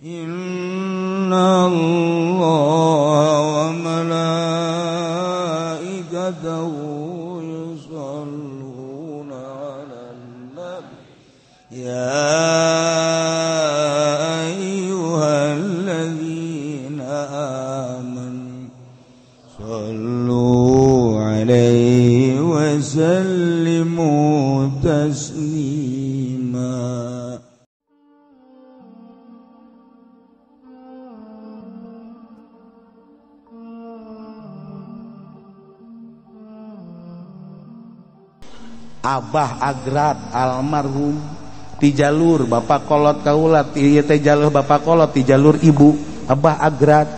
Inna Allah wa malaikatahu yusholluna 'alan nabi ya ayyuhalladzina amanu shallu 'alaihi wa sallimu taslima. Abah Agrat almarhum ti jalur bapak kolot kaula ti teh jalur bapak kolot ti jalur ibu Abah Agrat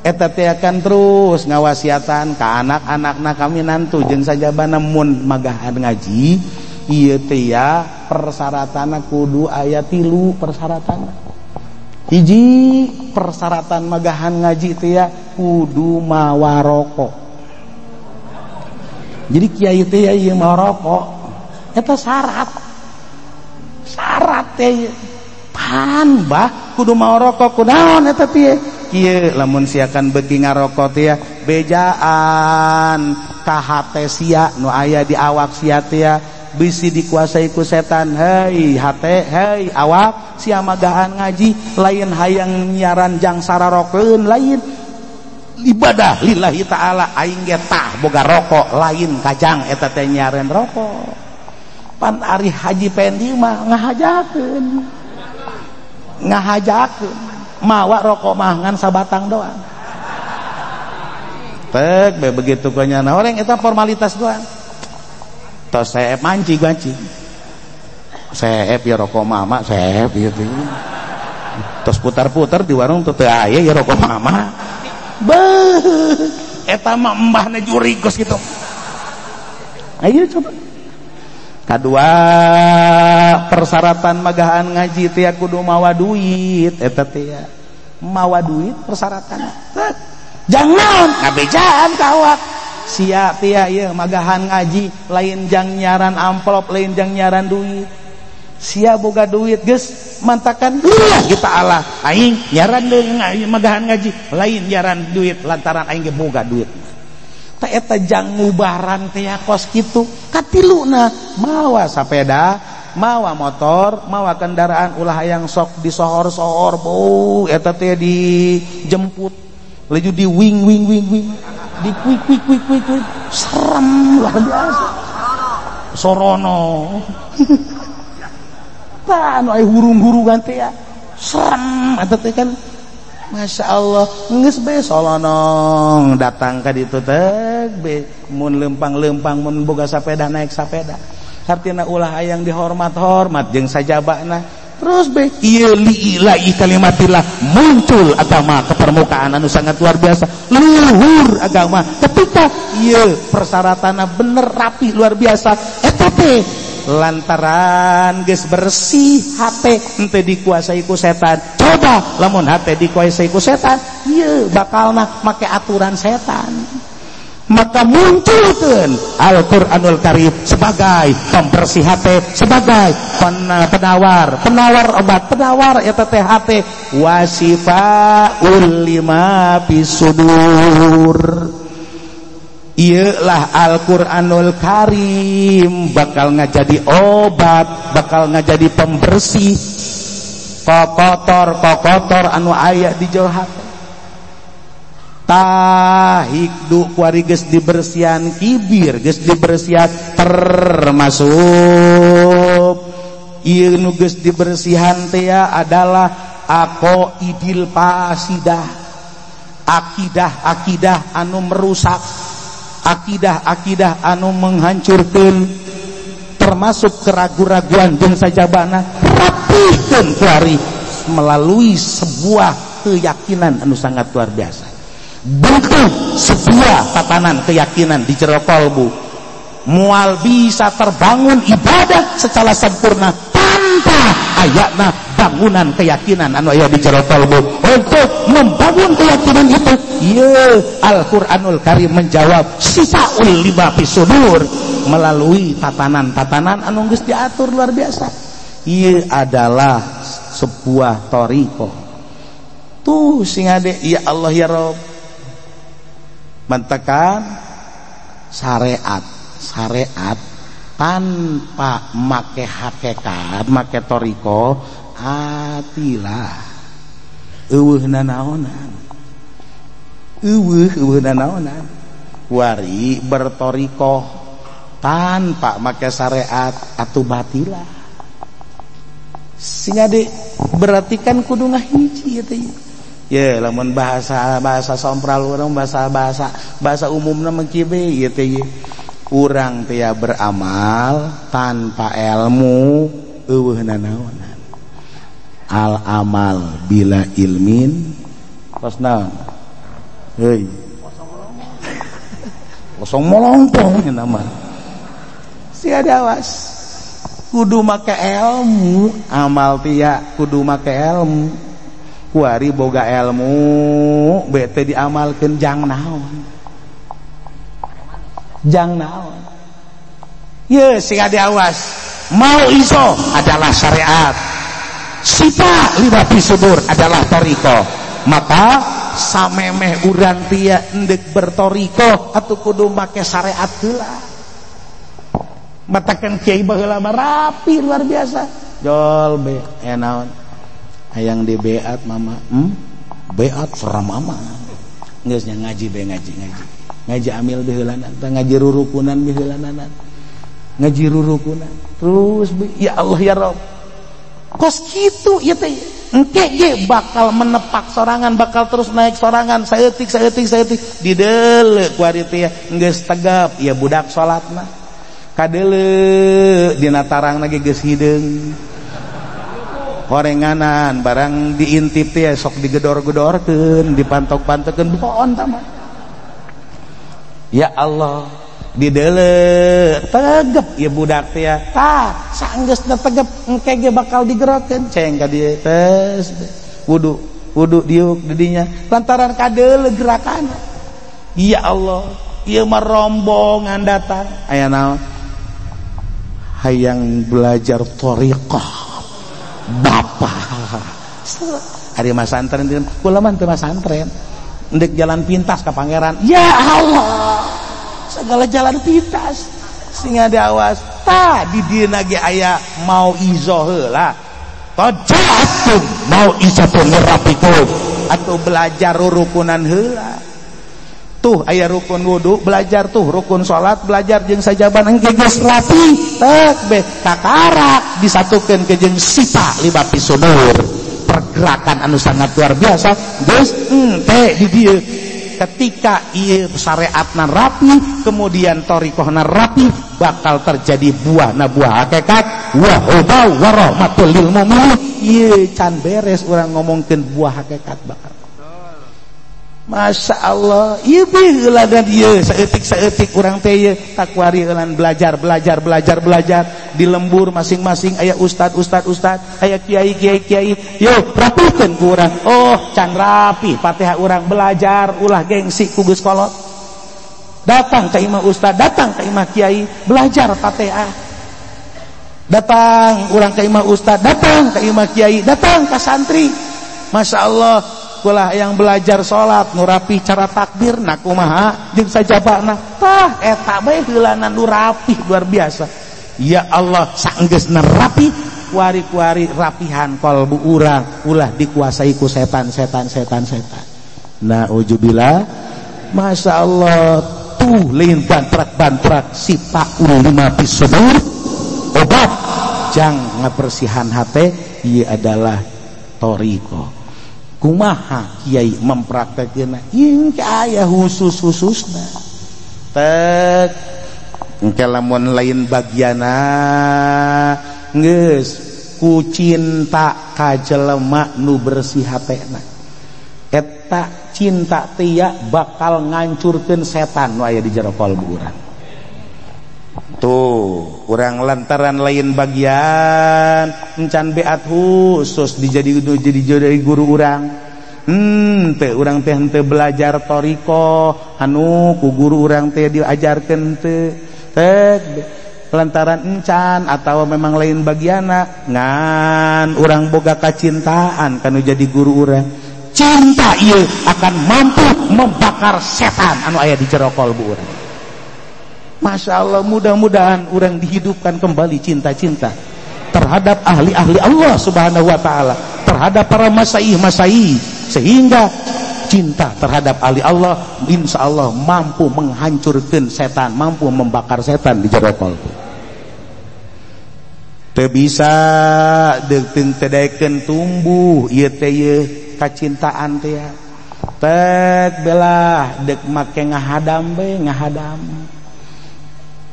eta teh akan terus ngawasiatan ka anak-anakna kami nantu jeung sajabana mun magahan ngaji ieu teh ya persyaratanna kudu aya 3 persyaratan. Hiji persyaratan magahan ngaji teh ya kudu mawa rokok. Jadi kiai teh ieu mawa rokok eta syarat. Syarat teh pan bah kudu mawa rokok kunaon eta teh kieu lamun siakan beuki ngarokok teh bejaan ka hate sia nu aya di awak sia teh bisi dikuasai ku setan. Hei hate, hei awak sia magahan ngaji lain hayang nyiaran jang sararokeun lain ibadah lillahi ta'ala aing ge tah boga rokok lain kajang eta teh nyiaran rokok. Pan ari Haji Pendi mah ngahajakeun ngahajakeun mawa rokok mah ngan sabatang doang tek be begitu konyana orang eta formalitas doang tos seep mancing mancing seep ya rokok mama seep gitu tos putar-putar di warung teu aya ya rokok mama beuh eta mah embahna jurig kos kitu. Ayo coba kadua persyaratan magahan ngaji teh kudu mawa duit eta teh mawa duit persyaratan. Jangan ngabejaan ka awak sia teh ieu magahan ngaji lain jang nyaran amplop lain jang nyaran duit. Sia boga duit geus mantakan lillahi ta'ala aing nyaran deui magahan ngaji lain nyaran duit lantaran aing ge boga duit. Tah eta jang ngubaran teh kos kitu. Katiluna mawa sapeda, mawa motor, mawa kendaraan ulah hayang sok disohor-sohor bau eta teh dijemput laju di wing wing wing wing di kuik kuik kuik kuik kuik serem luar biasa sorono. Tah anu aya hurung-hurungan teh ya serem eta teh kan. Masya Allah geus bae solonong datang ka ditu teh be mun lempang-lempang mun boga sapeda naik sapeda hartina ulah hayang dihormat-hormat jeung sajabana terus be ieu liilahi kalimatillah muncul agama ke permukaan anu sangat luar biasa luhur agama ketika ieu persyaratanna bener rapi luar biasa eta teh lantaran geus bersih hate henteu dikuasai ku setan. Coba lamun hate dikuasai ku setan ieu bakalna make aturan setan. Maka munculkeun Al-Qur'anul Karim sebagai pembersih hate, sebagai penawar, penawar obat, penawar eta teh hate wasifaul lima fisudur. Iyalah Al-Qur'anul Karim bakal ngajadi obat, bakal ngajadi pembersih kokotor-kokotor anu aya di jero hate. Tahikdu kuari geus dibersihan kibir, geus dibersihan termasuk ieu nu geus dibersihan teh adalah aqaidil fasidah, akidah-akidah anu merusak, akidah-akidah anu menghancurkan, termasuk keraguan-raguan jeung sajabana rapihkeun kuari melalui sebuah keyakinan anu sangat luar biasa. Bentuk sebuah tatanan keyakinan di jero kalbu mual bisa terbangun ibadah secara sempurna tanpa ayatna bangunan keyakinan anu aya di jero kalbu. Untuk membangun keyakinan itu ieu Al-Qur'anul Karim menjawab sifaul lima fisudur melalui tatanan-tatanan anu geus diatur luar biasa. Ieu adalah sebuah thariqah. Tuh sing ade ya Allah ya Rob. Mantekan syariat, syariat tanpa make hakikat, make toriko atilah. Eueuh nanaonan. Eueuh nanaonan. Wari bertoriko tanpa make syariat atau batilah. Sing ade berarti kan kudu ngahiji ieu teh. Ya lamun bahasa bahasa sompral urang bahasa bahasa bahasa umumna mah kieu we ieu teh. Urang teh beramal tanpa ilmu eueuh nanaonan. Al amal bila ilmin kos naon? Heuy. Kosong molongtong nya mah. Si ada awas. Kudu make ilmu, amal tia kudu make ilmu. Kuari boga ilmu bete diamalkeun jang naon. Jang naon. Ye sing ade awas. Mau iso adalah syariat. Sifa lima sudur adalah toriko. Maka samemeh urang tia endek bertoriko atuh kudu make syariat heula. Matakan kiai baheula mah rapi luar biasa. Jol be aya naon? Hayang di beat mama, beat seram mama. Geus nya ngaji be ngaji ngaji. Ngaji amil beheulanan, tah ngaji rurukunan beheulanan. Ngaji rurukunan. Terus be, ya Allah ya Rob. Kos kitu ieu teh engke ge bakal menepak sorangan, bakal terus naik sorangan saeutik saeutik saeutik dideuleu ku ari teh geus tegap ya budak salatna. Kadeuleu dina tarangna ge geus hideung. Horenganan barang diintip teh sok digedor-gedorkeun, dipantok-pantokeun boon tah mah. Ya Allah, dideuleu tegep ya budak teh tah sanggeusna tegep engke ge bakal digerokeun ceng ka dieu tes wudu wudu diuk di dinya lantaran kadeuleu gerakan. Ya Allah, ieu mah rombongan datang aya naon? Hayang belajar thariqah. Bapak hari masantren kula mah teu masantren ndek jalan pintas ka pangeran. Ya Allah, segala jalan pintas sing ada awas tah di dieu ge aya mau izo heula tajatum mau izatun rabbikum atau belajar rukunan heula. Tuh aya rukun wudu belajar, tuh rukun salat belajar jeung sajaban engke geus rapi tek be kakara disatukeun ke jeung sita lima pisudur pergerakan anu sangat luar biasa geus ente di dieu. Ketika ieu syariatna rapi kemudian thariqahna rapi bakal terjadi buahna buah hakikat wa huda wa rahmatul lil mu'minin. Ieu can beres urang ngomongkeun buah hakikat bakal. Masya Allah, ieu heula dan ieu saeutik-saeutik urang teh ieu takwari heulan belajar belajar belajar belajar di lembur masing-masing aya ustad ustad ustad, aya kiai kiai kiai. Yo rapihkeun ku urang. Oh, can rapi Fatihah urang belajar ulah gengsi ku geus kolot. Datang ka imah ustad, datang ka imah kiai, belajar Fatihah. Datang urang ka imah ustad, datang ka imah kiai, datang ka santri. Masya Allah. Kulah yang belajar salat nu rapi cara takbir na kumaha jeung sajabana tah eta bae heulana nu rapih luar biasa. Ya Allah, sanggeusna rapi kuari-kuari rapihan kalbu urang ulah dikuasai ku setan setan setan setan. Nauzubillah. Masya Allah, tuh lain bantrak-bantrak sipaul lima pisudur obat jang ngabersihan hate ieu adalah toriko. Kumaha kiai mempraktekkeunna ieu aya khusus-khususna tek engke lamun lain bagiana geus ku cinta ka jelema nu bersih hatena eta cinta tia bakal ngancurkeun setan nu aya di jero kalbu urang. Tuh urang lantaran lain bagian encan beat khusus dijadi jadi guru urang. Teu urang teh henteu belajar thariqah anu ku guru urang teh diajarkeun teu. Teh lantaran encan atau memang lain bagiana ngan urang boga kacintaan kanu jadi guru urang. Cinta ieu akan mampu membakar setan anu aya di jero kolbu urang. Masya Allah, mudah-mudahan urang dihidupkan kembali cinta-cinta terhadap ahli-ahli Allah Subhanahu wa taala, terhadap para masaih-masaih, sehingga cinta terhadap ahli Allah insya Allah mampu menghancurkan setan, mampu membakar setan di jero kolbu. Teu bisa deuk teu daekeun tumbuh ieu teh ieu kacintaan teh ya. Tek belah deuk make ngahadam be ngahadam.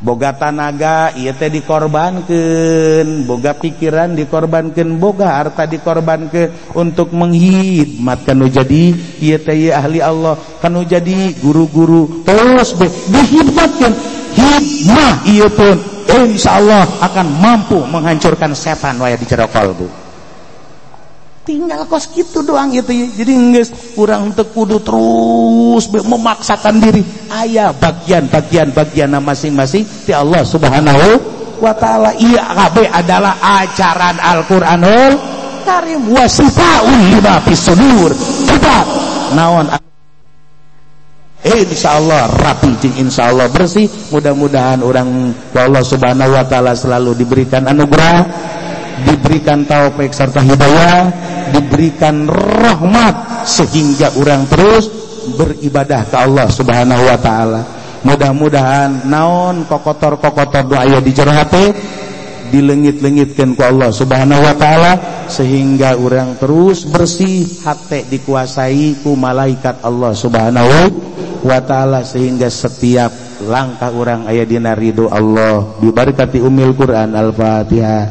Boga tanaga ieu teh dikorbankeun, boga pikiran dikorbankeun, boga harta dikorbankeun untuk menghidmat kanu jadi ieu teh ieu ahli Allah, kanu jadi guru-guru terus be dihidmatkeun. Hidmah ieu pun insyaallah akan mampu menghancurkan setan waya di jero kalbu. Tinggal kos gitu doang gitu ya. Jadi geus urang teu kudu terus memaksakan diri. Aya bagian-bagian masing-masing ti Allah Subhanahu wa taala. Ieu kabeh adalah ajaran Al-Qur'anul Karim wa sifaa'un lima fis sudur. Kitab naon insyaallah rapi jeung insyaallah bersih. Mudah-mudahan urang Allah Subhanahu wa taala selalu diberikan anugerah, diberikan taufik serta hidayah, diberikan rahmat sehingga orang terus beribadah ke Allah Subhanahu wa taala. Mudah-mudahan naon kokotor-kokotor doa aya di jero hate dilengit-lengitkeun ku Allah Subhanahu wa taala sehingga orang terus bersih, hate dikuasai ku malaikat Allah Subhanahu wa taala sehingga setiap langkah orang aya dina ridho Allah. Bibarakati umil Quran. Al-Fatihah.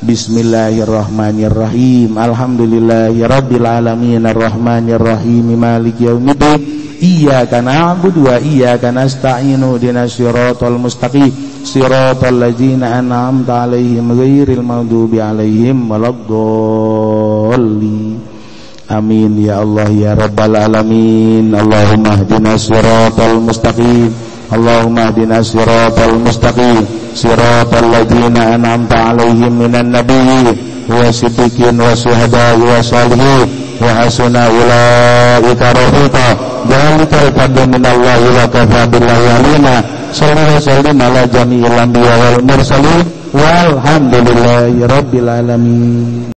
Bismillahirrahmanirrahim. Alhamdulillahirabbil alamin arrahmanirrahim maliki yaumiddin. Iyyaka na'budu wa iyyaka nasta'in ihdinas siratal mustaqim siratal ladzina an'amta 'alaihim ghairil maghdubi 'alaihim waladdallin. Amin ya Allah ya rabbal alamin. Allahumma ihdinas siratal mustaqim. Allahumma ihdinas siratal mustaqim siratal ladzina an'amta 'alaihim minan nabiyyin wasiddiqin wasyuhada'i wasalihin wa hasuna ulaika rafiqa. Dzalikal fadlu minallahi wa kafa billahi alima. Sallallahu sallim ala jami'il anbiya wal mursalin walhamdulillahi rabbil alamin.